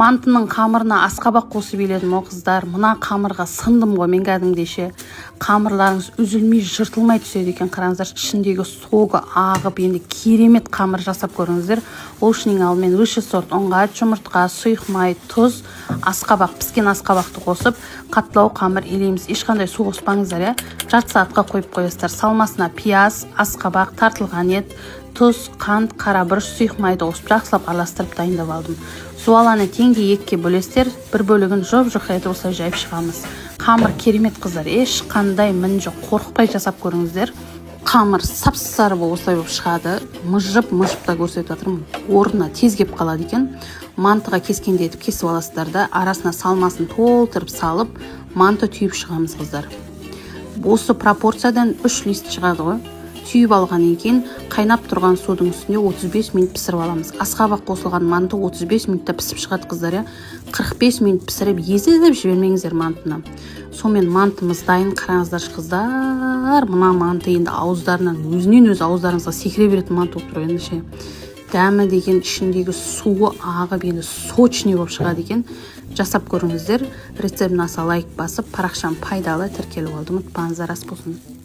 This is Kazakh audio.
Мантының қамырына асқабақ қосып иледім ғой, қыздар. Мына қамырға сындым ғой мен кәдімгідей ше. Қамырларыңыз үзілмей, жыртылмай түседі екен. Қараңыздаршы, ішіндегі согы ағып, енді керемет қамыр жасап көріңіздер. Ол үшін ең алдымен высший сорт ұнға жұмыртқа, сұйық май, тұз, асқабақ, піскен асқабақты қосып, қаттылау қамыр илейміз. Ешқандай су қоспаңыздар, иә. Жарты сағатқа қойып қоясыздар. Салмасына пияз, асқабақ, тартылған ет, тұз, қант, қара бұрыш, сұйық майды қосып, жақсылап араластырып дайындап алдым. Зуаланы теңдей екіге бөлесіздер, бір бөлігін жұп-жұқа етіп осылай жайып шығамыз. Қамыр керемет, қыздар, ешқандай мін жоқ, қорықпай жасап көріңіздер. Қамыр сап сары болып, осылай болып шығады. Мыжып мыжып та көрсетіп жатырмын. Орнына тез кеп қалады екен. Мантыға кескендей етіп кесіп аласыздар да, арасына салмасын толтырып салып, манты түйіп шығамыз, қыздар. Осы пропорциядан үш лист шығады ғой. Түйіп алғаннан кейін қайнап тұрған судың үстінде 35 минут пісіріп аламыз. Асқабақ қосылған манты 35 минутта пісіп шығады, қыздар, иә. 45 минут пісіріп, езіп жібермеңіздер мантыны. Сонымен, мантымыз дайын. Қараңыздаршы, қыздар, мына манты енді ауыздарынан өзінен өзі ауыздарыңызға секіре беретін манты болып тұр енді ше. Дәмі деген, ішіндегі суы ағып, енді сочный болып шығады екен. Жасап көріңіздер. Рецептін аса лайк басып, парақшам пайдалы, тіркеліп алды ұмытпаңыздар. Ас болсын!